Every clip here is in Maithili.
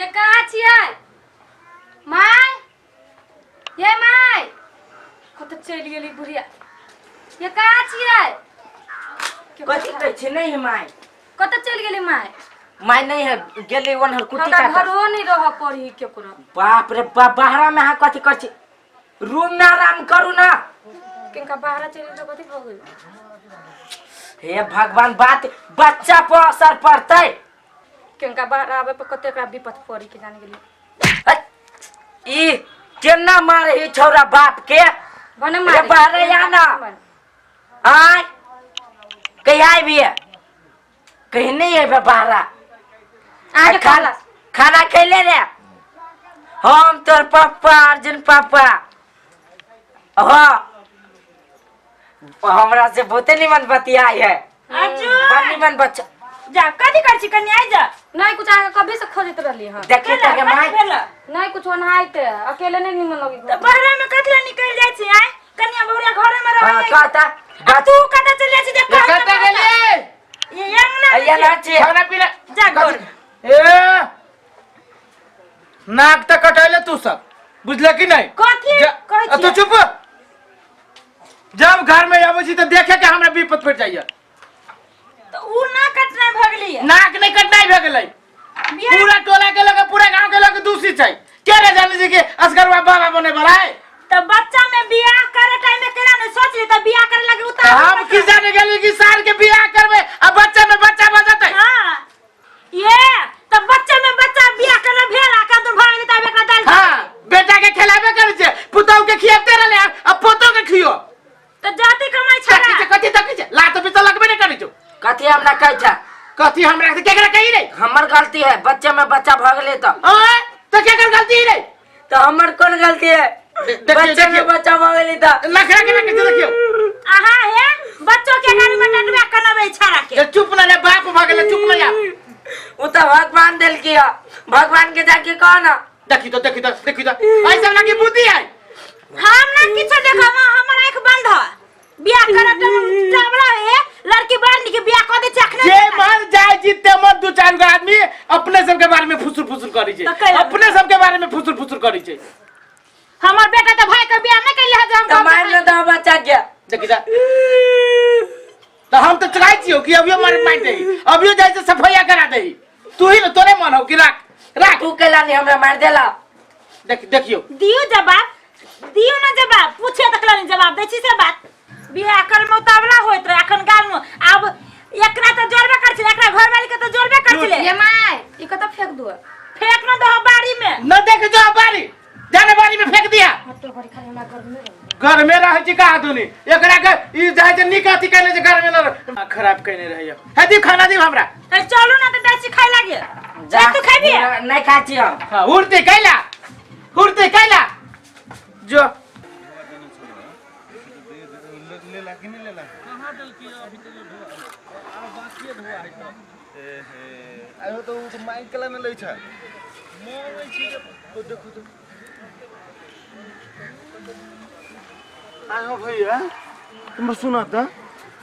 ये कहाँ छियै माय? ये माय, कतऽ चलि गेली बुढ़िया? ये कहाँ छियै? कथी कहै छी? नहीं है माय। कतऽ चलि गेली माय? माय नहीं है, गेली ओनहर कुट्टी हमरा काटऽ। घरो नहीं रहऽ पड़ी केकरो। बाप रे बाप, बाहरा में अहाँ कथी करै छी? रूम में आराम करू ना। किनका बाहर चलि गेल तऽ कथी भऽ गेल? हे भगवान, बात बच्चा पर असर पड़तै। किनका बाहर आबे पर कते एकरा विपत पड़ी के जान गेली। हट, ई केना मारे ई छौरा बाप के? भने रे मारे। बाहरे आ ना। आय कहिया आबी? कहीं नहीं अबे बाहरा। अहाँके खाना खाना खैले रे? हम तोर पप्पा अर्जुन पापा। हाँ, हमरा से बहुते निमन बतियाई है। अर्जुन, बड़ निमन बच्चा। जा कथी कर छी? कनी आइ जा। नहीं कुछ, अहाँके कभी से खोजैत रहली हँ। देखी केला, तऽ कथी माय भेल? नहीं कुछ, ओनाहिते अकेले नहीं निमन लगी। तऽ बहरा में कथी ला निकल जाइ छी? आइ कनिया बहुरिया घरे में हाँ रहै। कहता। आ तू कतऽ चलि जाइ छी जे कहै? कतऽ गेलियै? ये अंगना में अइया ना छी। खाना पीना जा घर। ए, नाक तऽ कटैले तू सब, बुझले कि नहीं? कथी कहै आ तू छियै? चुप। जब घर में आबै छी तऽ देखे के हमरा विपत पड़ जाइए। तऽ ऊ नाक कटनाइ भऽ गेलैया? नाक नहीं कटनाइ भए गेलै। बियाह पूरा टोला के लोग, पूरा गांव के लोग दूषित छै। के रे जाने छै कि असगरवा बाबा बने वाला है। तऽ बच्चा में बियाह करे टाइम में केना नहीं सोचली? तऽ बियाह करे लगे तऽ उतार। हम की जाने गेली कि साल के बियाह करबे आ बच्चा में बच्चा भऽ जेतै। हाँ, ये तऽ बच्चा में बच्चा बियाह करे भेल आ कदर भऽ गेलै, तब एकरा दालि। हाँ, बेटा के खिलाबे करै छै, पुतहु के खियाबते रहले, आ पोतो के खियो। तऽ जाति कमाइ तकी छला छै कथी? तकी छै लात पीछा लगबे नहीं करै छौ। कथी हमरा कहै छै? कथी हमरा से केकरा कही रे? हमर गलती है, बच्चे में बच्चा भऽ गेलै तऽ। आय, तऽ केकर गलती रे? तऽ हमर कोन गलती है? देखियौ, बच्चे देखियौ। में बच्चा भऽ गेलै तऽ। नखरा के नखरा देखियौ। अहाँ हे बच्चो के गाड़ी में डंडवा कनबै छाड़ा के। जे चुप न रे, बाप भऽ गेलै, चुप न जा। ओ तऽ भगवान देलकी है, भगवान के जाके कह ना। देखी तो, देखी तो, देखी तो, ऐसा लगी बुद्धि है। हम ना किछो देखब, हमर आँख बंद ह। बियाह करत टाइम चावला हे लड़की बड़ नीक, बियाह कऽ दै छै अखने। जे मर जाय जीते मर, दू चार गो आदमी अपने सबके बारे में फुसुर फुसुर करै छै। तऽ कैला? अपने सबके बारे में फुसुर फुसुर करै छै। हमर बेटा तऽ भाई के बियाह नहि कैले है जे हम तऽ कहब। मारि न दह बच्चा के। देखी जा, तऽ हम तऽ चाहै छियौ कि अभियो मार मारि दही, अभियो जाइ से सफैया करा दही। तू ही न तोरे मन हो कि राख राख। तू कैला नहीं हमरा मारि देला? देख, देखियौ। दियौ जवाब, दियौ ना जवाब। पूछे तक नहीं जवाब दै छी से बात। बियाह करे में उतावला होइत रहे, अखन गाल में आब एकरा तऽ जोड़बे कर छलै, एकरा घरवाली के तऽ जोड़बे कर छलै। ये my, ई कतऽ फेंक दू? फेंक न दहो बाड़ी में। न देख जो बारी जाने, बारी में फेंक दिया। हटो घड़ी, खाली हमरा घर में रहो। घर में रहै छी कहा दुनी एकरा के ई जाइ छै नीक अथी केने छै, घर में न रह- खराब केने रहैया। हे दीप, खाना दीप हमरा। ए, चलू ना तऽ दै छी खाय लागे। जा। तू खेबी? नहीं खाइ छी हम। हाँ, उड़ते कैला, उड़ते कैला जो। लेला कि नहीं लेला? आयो तऽ ओ तऽ माइक केला नहि लै छै। ओ देखो तो। आयो भैया, तुम सुना तऽ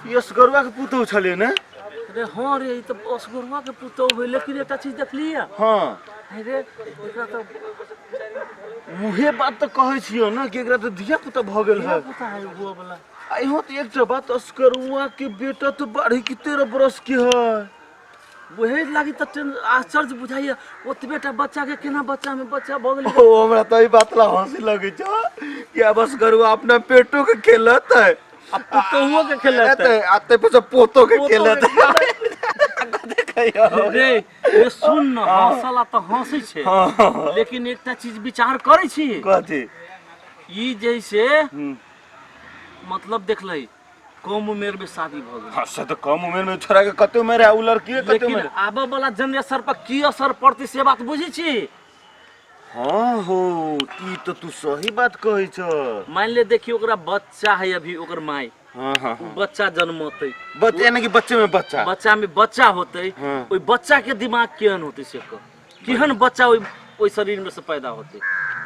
ई असगरुआ के पुतहु छलै ने? अरे हाँ रे, ई तऽ असगरुआ के पुतहु होइ, लेकिन एकटा चीज देखलियै? हाँ। अरे एकरा तऽ उहे बात तऽ कहै छियौ ने कि एकरा तऽ धिया पुता भऽ गेल है। पुता है हुआ वाला। आ इहो तऽ एकटा बात, असगरुआ के बेटा तऽ 12 कि 13 बरस के है। वही लागी तऽ आश्चर्य बुझाइए, ओतबे टा बच्चा के केना बच्चा में बच्चा भऽ गेलै। ओ हमरा तऽ ई बात ला हंसी लगै छौ कि आब असगरुआ अपना पेटो के खेलत है आ पुतहुओ के खेलत है। आ तै पर से पोतो के पोतो के खेलत है। रे रे, सुन न, हंसला तऽ हंसै छै, लेकिन एकटा चीज विचार करै छी। कथी? ई जैसे मतलब देखलै कम उमेर में शादी भऽ गेल। हाँ, से तऽ कम उमेर में छोड़ा के कते उमेर है, उ लड़की के कते लेकिन उमेर? आबऽ वाला जनरेशन पर की असर पड़तै से बात बुझै छी? हाँ हो, ई तऽ तू सही बात कहै छ। मान ले देखियो, ओकरा बच्चा है अभी, ओकर माय हाँ हाँ उ बच्चा जन्मतै। बच्चा यानी कि बच्चे में बच्चा। बच्चा में बच्चा होतै। हाँ। ओहि बच्चा के दिमाग केहन होतै से कह, केहन बच्चा ओहि ओहि शरीर में से पैदा होतै?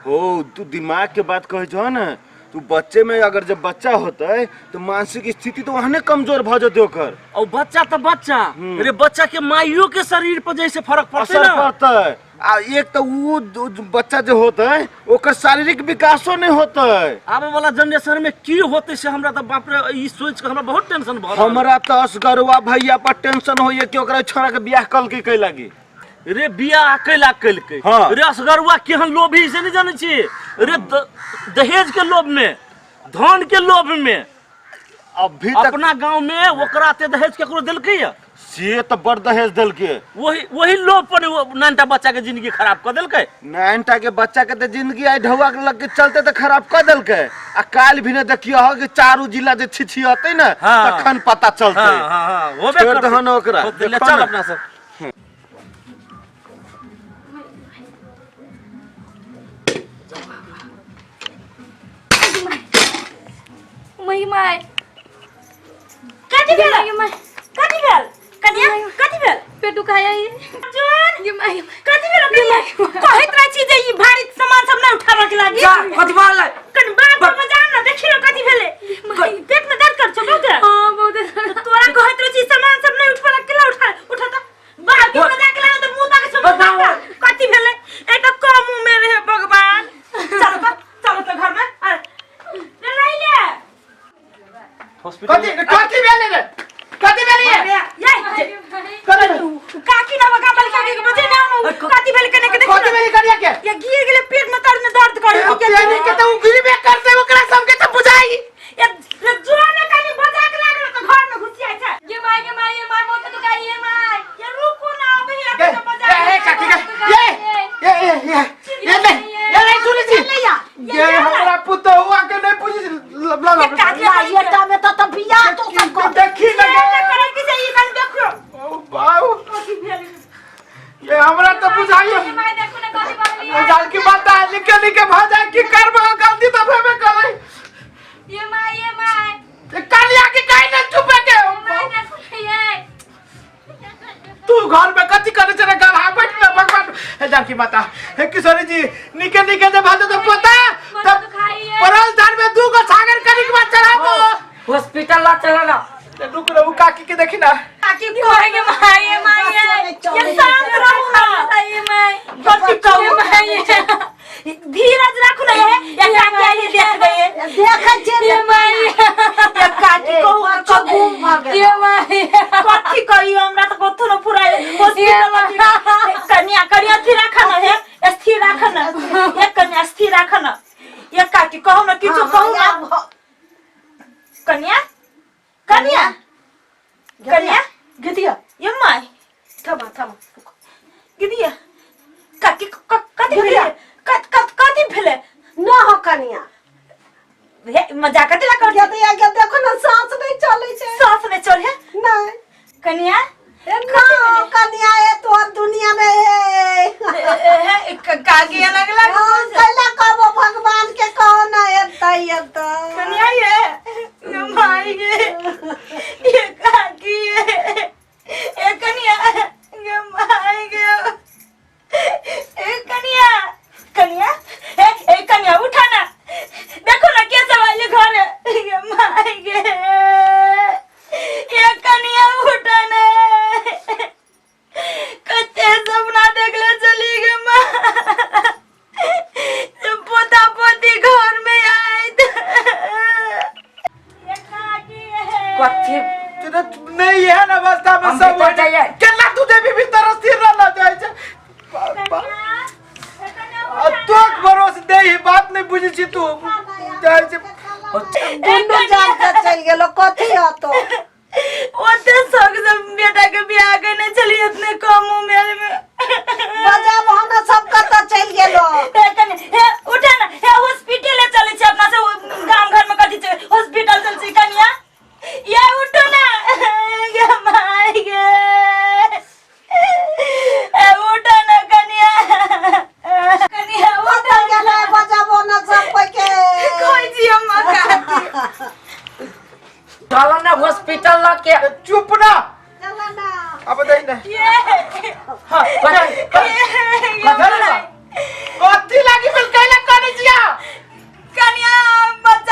हो, तू दिमाग के बात कहै छह ने तो बच्चे में अगर जब बच्चा होते तो मानसिक स्थिति तो वहने कमजोर भ जेतै ओकर। और बच्चा तो बच्चा, अरे बच्चा के माइयो के शरीर पर जैसे फर्क पड़ते असर ना। पड़तै। आ एक तो उ बच्चा जे होतै ओकर शारीरिक विकासो नहीं होतै। आबे वाला जनरेशन में की होते से हमरा तो बाप रे ई सोच के हमरा बहुत टेंशन भ रहल। हमरा तो असगरवा भैया पर टेंशन होइए कि ओकरा छोड़ा के बियाह कल के कै लागी। रे बियाह कैला कलकै। हाँ। रे असगरुआ केहन लोभी से नहीं जानै छी। रे दहेज के लोभ में, धन के लोभ में अभी तक अपना गांव में ओकरा ते दहेज केकरो देलकै या? से तो बड़ दहेज देलकै। वही वही लोभ पर वो नानटा बच्चा के जिंदगी खराब कर देलकै। नानटा के बच्चा के तो जिंदगी आई ढौआ के लग के चलते तो खराब कर देलकै। आ काल्हि भी ने देखियो हो कि चारू जिला जे छिछियतै ने हाँ। तखन पता चलतै। हाँ, हाँ, हाँ, होबे छोड़ करतै। दहन ओकरा। होतै, ले देखो चल ने। अपना सब। My my. कथी भेल? ये my. कथी भेल कन्या? कथी भेल? पेट दुखाया ये। अर्जुन ये my. कथी भेल कन्या? कहैत रहै छी जे ई भारी सामान सब नहि उठाबऽ के लागी। जा कथी भऽ गेलै? कनि बाप रे बजा न देखियो कथी भेलै। पेट में दर्द कर छौ बहुत? हां बहुत। तोरा कहैत रहै छी सामान सब नहि उठबऽ लागी, केला उठा उठा त बाप के बजा के लागे त मुंह ताके छौ। कथी भेलै? ए त कम उमेर रहे भगवान। चलो त चलो त घर में। अरे रे नहीं ले। हॉस्पिटल कथी कथी भेलै रे? कथी भेलै ये? ये कथी काकी ना बगा बलका के बजे ना आनो। कथी भेलै कने के देखो। कथी भेलै करिया के? ये गिर गेलै पेट में दर्द में दर्द करे। पेनी के तो उ गिरबे करते ओकरा सबके तो बुझाई। ये रे जो ने कनी बजा के लागल त घर में घुसी आइ छै। ये my ये my ये my बहुत दुखाई ये my. ये रुको ना अभी ए ये तो बजा ए काकी के ये ये ये ये ये नहीं ये नहीं सुनै छी। ये हमरा पुतहुआ के नहीं पूछी लबला ये काकी लबला। ये टा में तो बियाह तो सब कर देखी ये लगे। करे कि से ई कनी देखो। ओ बाऊ कथी भेलै? ये हमरा तो बुझाइयो। ये my देखो ना कथी भऽ जान की बात है लिखे लिखे भजा की करबो गलती तो भेबे करै। ये my ये my. ये कालिया के काहे न चुपे के? My देखो ना ये। तू घर में कथी करे छे रे गलहा बैठ ना भगवान। हे जानकी माता हे किशोरी जी निके निके जे भाजो तो पोता तब परल धान में दू गो छागर करी के बाद चढ़ाबो। हॉस्पिटल ला चला ना। ते रुक रे उ काकी के देखी ना। काकी my ये my ये my ये शांत रहू ना। ये my. कथी कहू? ये my धीरज राखू ना। ये ये काकी आई देख गए। देखै छियै। ये my ये काकी कहू बच्चो गुम भऽ गेल। ये my. कथी कही हमरा त कथो न पुराय हॉस्पिटल में। कन्या कन्या स्थिर राख न हे स्थिर राख न ये कन्या स्थिर राख न। ये काकी कहू न किछु कहू न। कन्या कन्या कन्या गिदिया ये my. थमा थमा गिदिया काकी कथी भेलै? कत कत कथी भेलै? न हो कनिया। हे मजाक कथी ला कर? गिदिया के देखो ना सांस नहीं चलै छै। सांस नहीं चले नहीं कन्या। ए ना हो कनिया ए तोहर दुनिया में ए हे काकी लगला। हाँ, कैला कहबो भगवान के कहो ना एतै एतै। कन्या ये ये माई ये ये काकी ये ए कन्या ये माई गे ए कन्या कन्या ए ए कन्या उठा ना देखो ना कैसे वाले घर है। ये माई गे ये कन्या उठा ना कते सपना देखले चली गे माँ पोता पोती घर में आए। कथी? नहीं है ना अवस्था में हम सब भीतर जाइए। केना तू देवी भीतर स्थिर रहना चाहे छे। आ तोक भरोस दे ही बात नहीं बुझी छी तू जाइ छे। दुनू जान के चलि गेलो कथी हतो? ओते शौक से बेटा के बियाह करने चली इतने कम उम्र में। बजाब हम सब कतऽ चलि गेलो? हे कने हे उठा ना हे हॉस्पिटल ले चले छी अपना से गांव घर में कथी छै हॉस्पिटल चल छी कनिया। ये उठो ना ये माय गे ए उठो ना कनिया कनिया उठो। कतऽ गेलै बजाबो न सब कोइ के? कोई जी हम काकी चलो ना हॉस्पिटल ला के। चुप ना चला ना। अब दे ना। ये हां कथी लागी भेल कैला करै छिया? कनिया बच्चा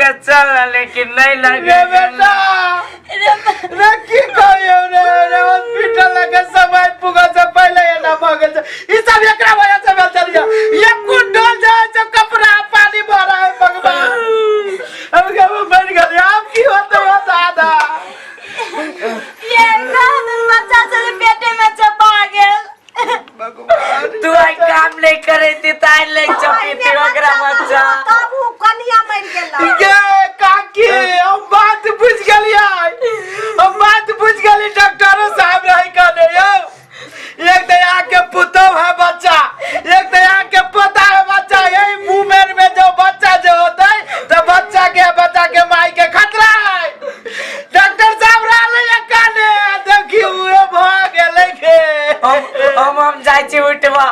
लगे चल लेकिन नहीं लगे रे बेटा, रे की कहियो रे, रे हॉस्पिटल लगे समय पुगा से पहले एना भऽ गेल छै। ई सब एकरा वजह से भेल छलियै। ये कुंडल जाइ छै, कपड़ा पानी भरा है भगवान। हम के बनि गेलियै, आब की होतै हो दादा? ये कहाँ बच्चा से पेटे में चपा गेल। तू आई काम नहीं करे थी ताई ले चपी थी ओकरा बच्चा। तब उ कनिया मरि गेल। ये काकी, हम बात बुझ गेलियै, हम बात बुझ गेली। डॉक्टरो साहब रही कहने यौ, एक तो यहाँ के पुतोह है बच्चा, एक तो यहाँ के पोता है बच्चा। यही मुंह में जो बच्चा जो होता है तो बच्चा के माई के खतरा है। डॉक्टर साहब रहले या कहने, देखी उहे भ गेलै के। हम हम हम जाइ छी उठबा।